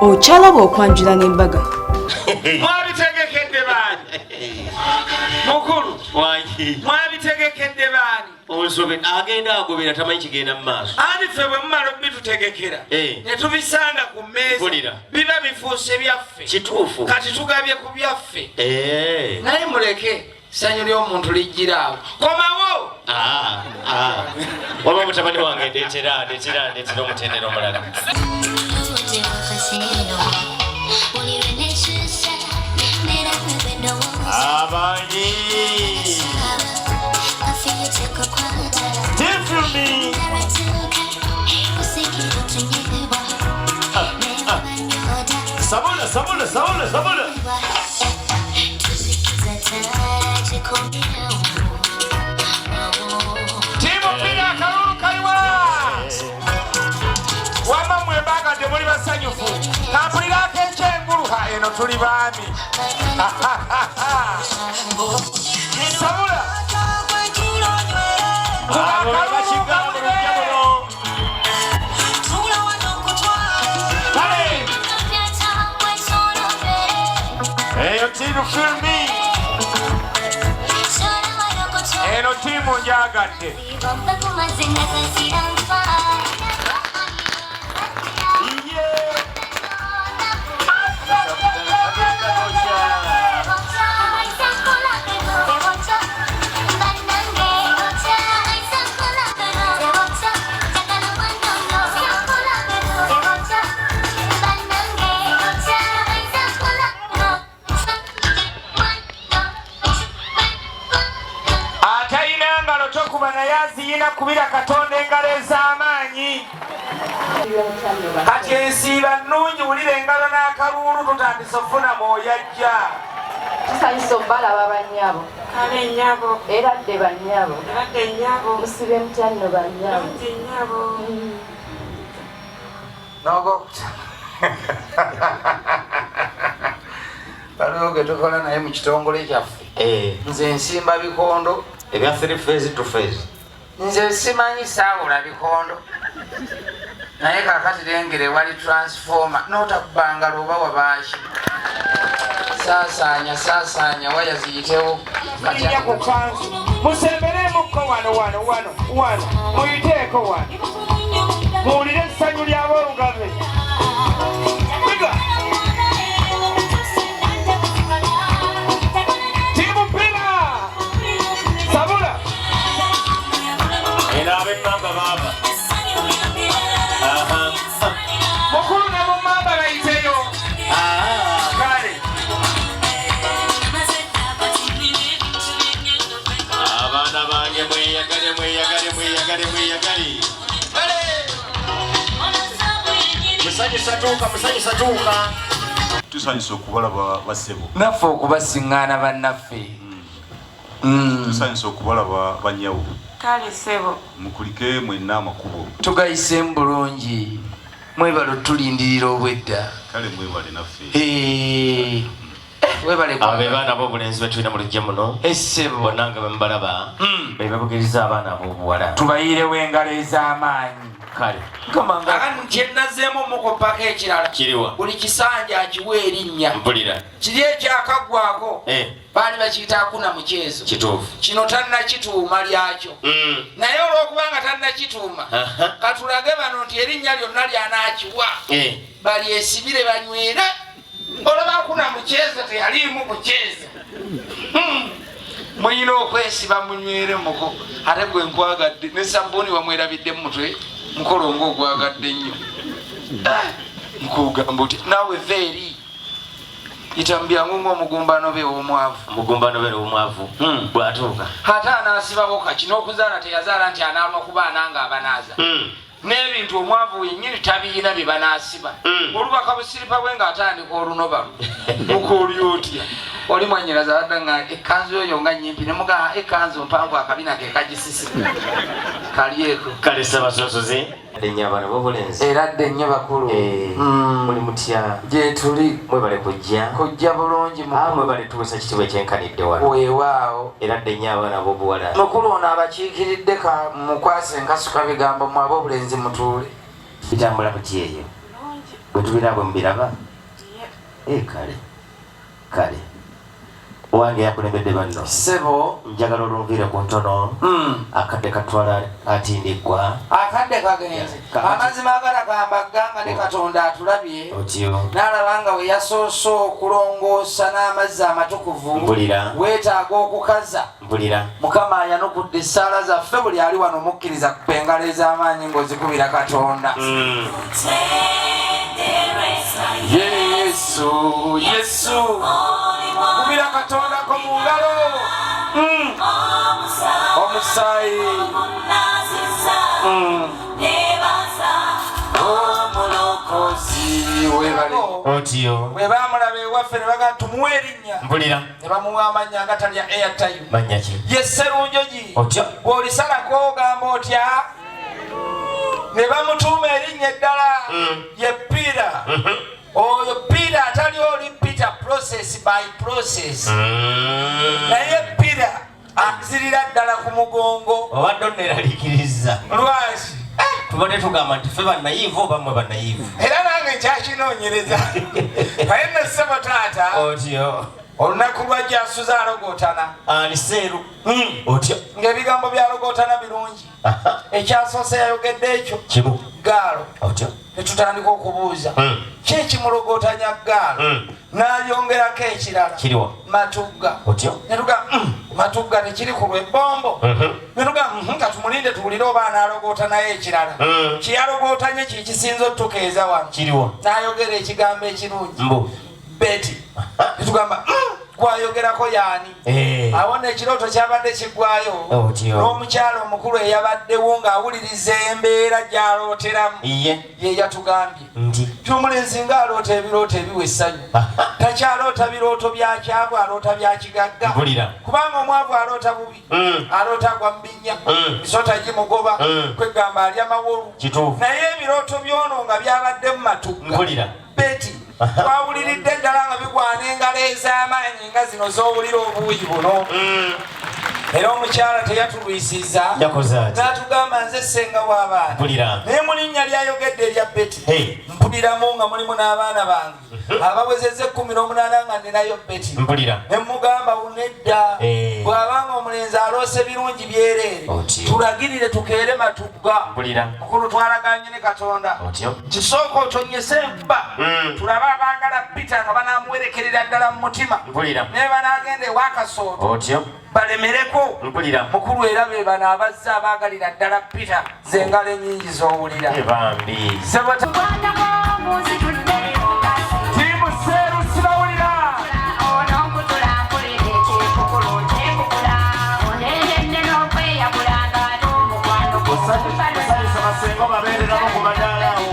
Okyalaba okwanjula n'embaga. Mwabitegekedde baani? Mukulu. Wangi. Mwabitegekedde baani? Onsobe agenda agobera tamanyi kigenda mu maaso. Anti ffe bwe mumala obitutegekera Eh. ne tubisanga ku mmeeza Mpulira. biba bifuuse byaffe. Kituufu. Kati tugabye ku byaffe. Eh. Naye muleke essanyu ly'omuntu lijjira awo. Komawo! Ah, ah. Waba mutabani wange ndeetera ndeetera ndeetera omutendera omulala. Abangi. Tifumi. Sabula sabula sabula sabula. Tiimu bbiri akalulu kaliwa? Wamma mmwe mbagadde muli basanyufu. Kampulira ak'ekyengulu ha eno tuli baami. Sabula. Kuba Abo akalulu bakigamba mu kawulire. lujja muno. Kale. Eyo tiimu filmi. Eno ttiimu njagadde. Atalina ngalo tokuba naye aziyina kubira Katonda engalo ez'amaanyi. Kati ensiiba nnungi wulira engalo n'akaluulu tutandise okufuna mwoyo ajja. Tusanyusa obalaba bannyabo. Kale nnyabo. Era dde bannyabo. Era dde nnyabo. Musibe mutya nno bannyabo. Bulungi nnyabo. N'ogwokuta waliwo ge tukola naye mu kitongole kyaffe. Eh. Nze nsimba bikondo. Ebya 3 phase 2 phase. Nze simanyi saawula bikondo. Naye kakati lengere wali transformer n'otakubanga lwoba wabaaki. Saasaanya saasaanya waya ziyitewo. Kati ku kanzu musembereemukko wano wano wano wano muyiteeko wano muwulire essanyu ly'aboolugave. Biga. Tiimu Pina. Sabula. Eno ab'emmamba baaba. Aha. Mukulu ne mu mmamba bayiteyo. Ah. Kale. Abaana bange mweyagale mweyagale mweyagale mweyagale. Musanyusa tuuka musanyusa tuuka. Tusanyusa okubalaba bassebo. Naffe okubasiŋŋaana bannaffe. Tusanyusa okubalaba bannyawo. Kale ssebo. Mukulike mwenna amakubo. Tugayiseemu bulungi. Mwebale otulindirira obwedda. Kale mwebale naffe. Eh, webale Abo be baana ab'obulenzi betulina mu luggya muno. Essebo. Bonna nga bemubalaba be babugiriza abaana ab'obuwala. Tubayiirewo engalo ez'amaanyi. Kale. Kakati kye nazzeemu mukoppako ekirala. Kiriwa? Buli kisanja akiwa erinnya. Mpulira. Kiri ekyakaggwako Eh. baali bakiyita akuna mukyezo. Kituufu. Kino tannakituuma lyakyo. Naye olw'okubanga tannakituuma katulage bano nti erinnya lyonna lyanaakiwa Eh. balyesibire banywere. Olaba akuna mukyezo teyaliimu kukyeza. Muyina okwesiba munywere muko ate gwe nkwagadde ne sabbuuni wamwerabidde mu mutwe mukolo ngaogwagadde nnyo. Nkugamba otya naawe veeri yita mu byangu ng'omugumbano be ow'omwavu. Omugumbano be ow'omwavu bw'atuuka. Ate anaasibawo kaki n'okuzaala teyazaala nti anaalwa ku baana nga abanaaza. N'ebintu omwavu yennyini tabiina bye banaasiba. Olubaka busiripa bwe ng'atandika olunoba lwe. Mukooli otya? Oli mwannyinaze abadde nga ekkanzu yoyo nga nnyimpi ne mugamba ekkanzu mpanvu akabina ke kagisisi. Kalyeko. Kale Ssabasonsozi. Ennyo abaana b'obulenzi. Era dde nnyo bakulu. Eh, muli mutya? Gyetuli. Mwebale kujja. Kujja bulungi mukulu. Ah, mwebale tuwesa kitiibwa ekyenkanidde wano. Weewaawo. Era dde nnyo abaana ab'obuwala. Mukulu ono abakiikiridde ka mukwase enkasuka bigambo mwe ab'obulenzi mutuule. Bitambula buti eyo? Bwe tubeera bwe mubiraba? Ye. Eh, kale kale, owange yakulembedde banno. Ssebo. Njagala olunviire ku ntono. Akadde katwala atindiggwa. Akadde kagenze. Amazima agalagamba nga ne Katonda atulabye. Otyo. N'alaba nga we yasoose okulongoosa n'amazzi amatukuvu. Mpulira. Weetaaga okukaza. Mpulira. Mukama ayanukudde essaala zaffe. Buli ali wano mukkiriza, kupa engalo ez'amaanyi ng'ozikubira Katonda. Yesu, Yesu, kubira Katondako mu ngalo. Omusaayi. Omulokozi webale. Otyo. Bwe bamulaba ewaffe ne bagamba, "Tumuwe erinnya." Mpulira. Ne bamuwa amannya agatalya airtime. Mannya ki? Ye Sserunjogi. Otyo. Bw'olisalako ogamba otya? Ne bamutuuma erinnya eddala, ye Peter. Oyo Peter atali oli Peter process by process, naye Peter azirira ddala ku mugongo. Obadde onneraliikiriza. Lwaki? Tubadde tugamba nti ffe bannayiivu oba mmwe bannayiivu. Era nange nkyakinoonyereza, naye nno ssebo taata, Otyo. olunaku lwajja asuza alogootana. Ani seeru? Otyo. Ng'ebigambo byalogootana birungi. Ekyasoose yayogedde ekyo Kimu. gaalo. Otyo. Netutandika okubuuza, ki ekimulogootanya gaalo? N'ayongerako ekirala. Kiriwa? Matugga. Otyo. Netuga matugga tekiri ku lw'ebbombo. Netuga nga tumulinde tuwulire oba anaalogoota naye ekirala. Kyeyalogootanye kikisinza otukeeza wano. Kiriwa? N'ayogera ekigambo ekirungi. Mbu? Beti. Netugamba, gwayogerako yaani?" Eh. Awo nno ekirooto kyabadde kiggwayo. Otyo. N'omukyalo omukulu eyabaddewo ng'awuliriza embeera gy'alooteramu, Iye. ye yatugambye Nti? ti omulenzi ng'aloota ebirooto ebiwa essanyu, takyaloota birooto bya kyavu, aloota bya kigagga. Mpulira. Kubanga omwavu aloota bubi. Aloota agwa mu binnya, misota gimugoba, kwegamba alya mawolu. Kituufu. Naye ebirooto byono nga byabadde mu matugga, Mpulira. beti, twawuliridde ddala nga bigwana engalo ez'amaanyi nga zino z'owulira obuuyi buno. Era omukyala teyatulwisiza. Yakoze ati? N'atugamba, "Nze ssenga w'abaana, Mpulira. naye mu linnya lyayogedde erya Beti, Hey. mpuliramu nga mulimu n'abaana bange abawezezza 18 nga ninayo Beti." Mpulira. Ne mugamba, "Nedda, Eh. bw'abanga omulenzi aloose birungi byereere, Otyo. tulagirire tukeere matugga." Mpulira. Mukulu, twalaganye ne Katonda. Otyo. Kisooka otonyese enkuba, tulabe abaagala Peter nga banaamuwerekerera ddala mu mutima, Mpulira. naye banaagenda ewakasooto Otyo. balemereko. Mpulira. Mukulu, era be bano abazze abaagalira ddala Peter, zengalo ennyingi z'owulira. Eh, bambi. Sebo, tiimu Seeru, sibawulira. Osanyusa basenga babeereramu ku madaala awo.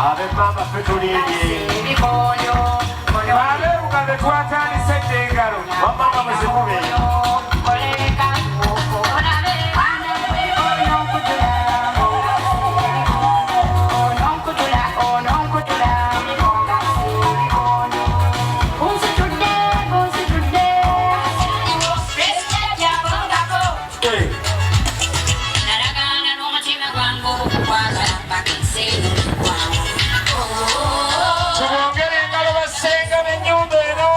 Ab'emmamba ffe tulimbye. Abeeruga be twatandise dda engalo. Bamama muzikube. Nalagaana n'omutima gwange okukwagala paka ensi eno eggwawo. Tubongere engalo basenga b'ennyumba eno.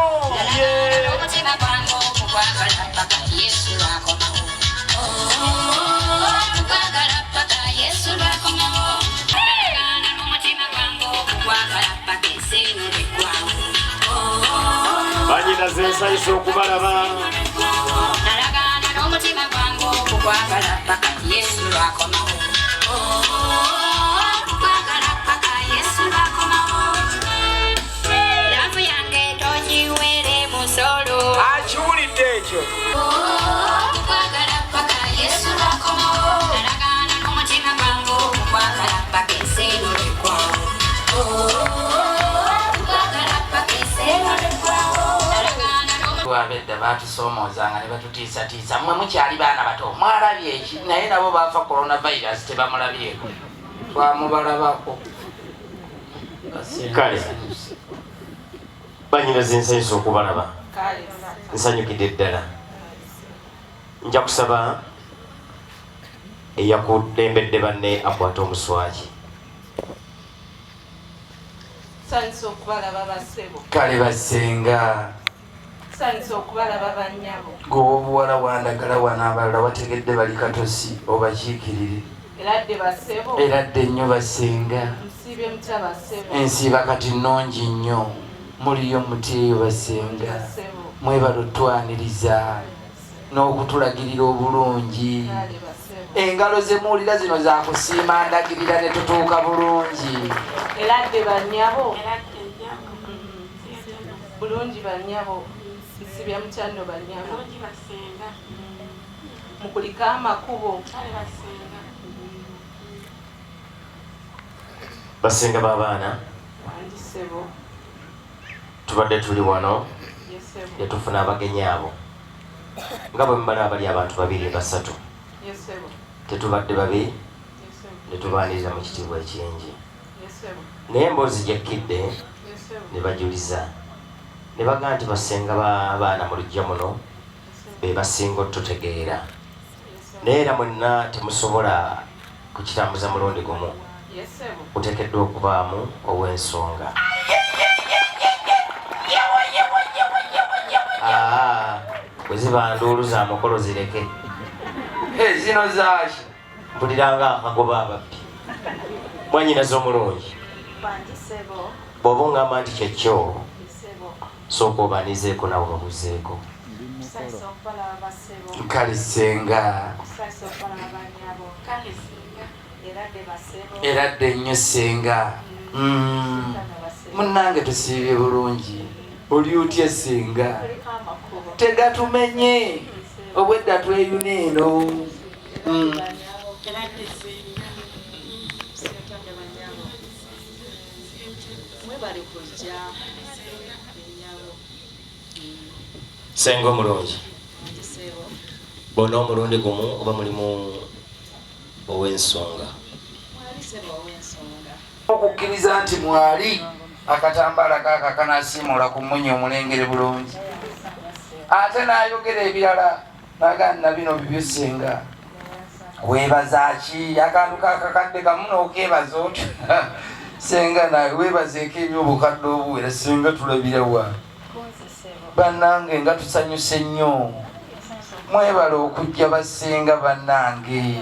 N'omutima gwange okukwagala paka Yesu lwakomawo. Okukwagala paka Yesu lwakomawo. Nalagaana n'omutima gwange okukwagala paka ensi eno eggwawo. Banyina zensanyusa okubalaba. Nalagaana n'omutima gwange okukwagala paka Yesu lwakomawo. Okukwagala paka Yesu lwakomawo. Love yange togiwere musolo. Akiwulidde ekyo. Okukwagala paka Yesu lwakomawo. Nalagaana n'omutima gwange okukwagala paka ensi eno lweggwawo. Okukwagala paka ensi eno lweggwawo. Nalagaana n'omutima Abedda batusoomoozanga ne batutiisatiisa, "Mmwe mukyali baana bato, mwalabye eki?" Naye nabo bafa coronavirus tebamulabyeko, twamubalabako. Kale. Banyina zensanyusa okubalaba, nsanyukidde ddala. Nja kusaba Eyakulembedde banne akwata omuswaki. Tusanyuse okubalaba bassebo. Kale basenga. Tusanyuse okubalaba bannyabo. Gwe ow'obuwala wandagala wano abalala wategedde bali katosi obakiikirire. Eradde bassebo. Eradde nnyo basenga. Musiibye mutya bassebo? Ensiiba kati nnungi nnyo. Muliyo mutya eyo basenga? Bassebo. Mwebale otwaniriza n'okutulagirira obulungi. Kale bassebo. Engalo ze muwulira zino za kusiima ndagirira ne tutuuka bulungi. Eradde bannyabo. Bulungi bannyabo. Nsibya mutya nno bannyabo? Mukulike amakubo. Basenga b'abaana. Wangi ssebo. Tubadde tuli wano Ye ssebo. ne tufuna abagenyi abo nga bwe mubala bali abantu babiri basatu. Ye ssebo. Tetubadde babi Ye ssebo. ne tubaaniriza mu kitiibwa ekingi. Ye ssebo. Naye emboozi gyekkidde Ye ssebo. ne bajuliza ne bagamba nti basenga b'abaana mu luggya muno be basinga otutegeera. Naye era mwenna temusobola kukitambuza mulundi gumu. Ye ssebo. Kuteekeddwa okubaamu ow'ensonga. Aa, bwe ziba nduulu za mukolo zireke. Zino zaaki? Mpulira nga akagoba ababbi. Mwannyinaze omulungi. Wangi ssebo. Bw'oba ongamba nti kyekyo, Ye ssebo. sooka obaanizeeko naawe obabuzeeko. Tusanyuse okubalaba bassebo. Kale ssenga. Tusanyuse okubalaba bannyabo. Eradde bassebo. Eradde nnyo ssenga. Munnange tusiibye bulungi. Oli otya ssenga? Tuliko amakubo. Tegatumenye. Obwedda tweyuna eno. Mwebale kujja. Ennyabo. Ssenga omulungi. Wangi ssebo. Bonna omulundi gumu oba mulimu ow'ensonga? Mwali ssebo ow'ensonga. Okukkiriza nti mwali akatambaala kaaka kanasiimuula ku mmunye omulengere bulungi. Ate n'ayogera ebirala n'agamba na bino bibyo ssenga. Weebaza ki? Akantu kakakadde kamu n'okeebaza otyo. Ssenga nawe weebazeeko eby'obukadde obuwera ssenga tulabira wa? Bannange nga tusanyuse nnyo. Mwebale okujja bassenga bannange.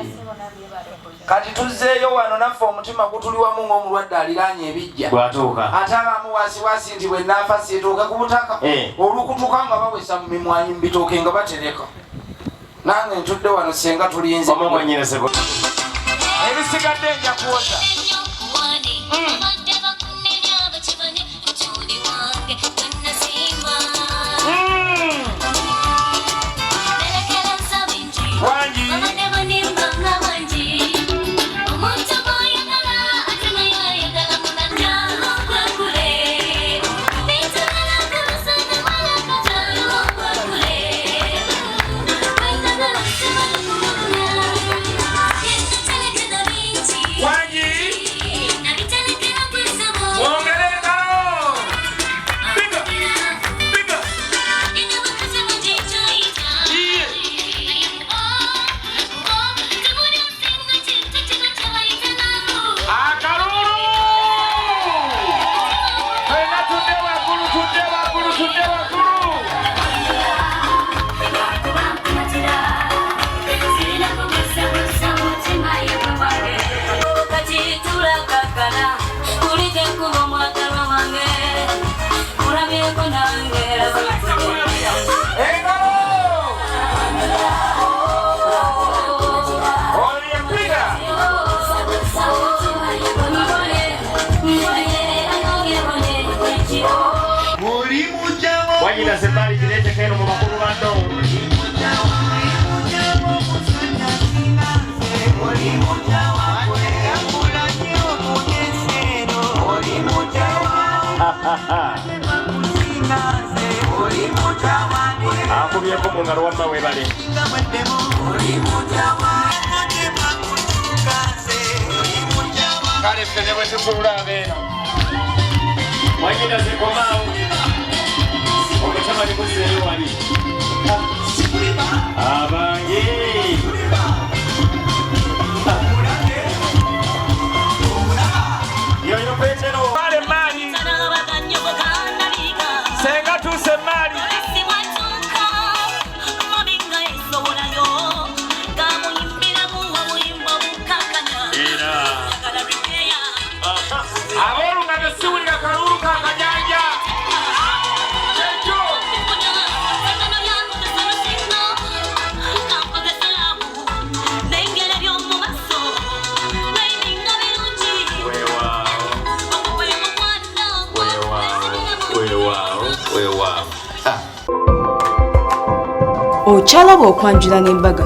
Kati tuzzeeyo wano naffe omutima gutuli wamu ng'omulwadde aliraanye ebijja. Gwatuuka. Ate abamu wasiwasi nti bwe naafa seetuuka ku butaka. Olukutuka nga bawesa mu mimwanyi mu bitooke nga batereka. Nange ntudde wano ssenga tulinze. Wamma mwannyinaze bwe- Ebisigadde nja kuwoza. Wangi. Wangi. Mwongere engalo. Piga. Piga. Iye. Akalulu. Ffenna tudde waggulu, tudde waggulu, tudde waggulu. Engalo. Oyo ye piga. Mwannyinaze emmaali gireeteko eno mu bakulu banno. Akubyeko mu ngalo wamma weebale. Kale ffe ne bwe tutuula abeeno. Mwannyinaze komaawo. Omutabani muzzeeyo wali. Abange. Mukyala bwe okwanjula n'embaga.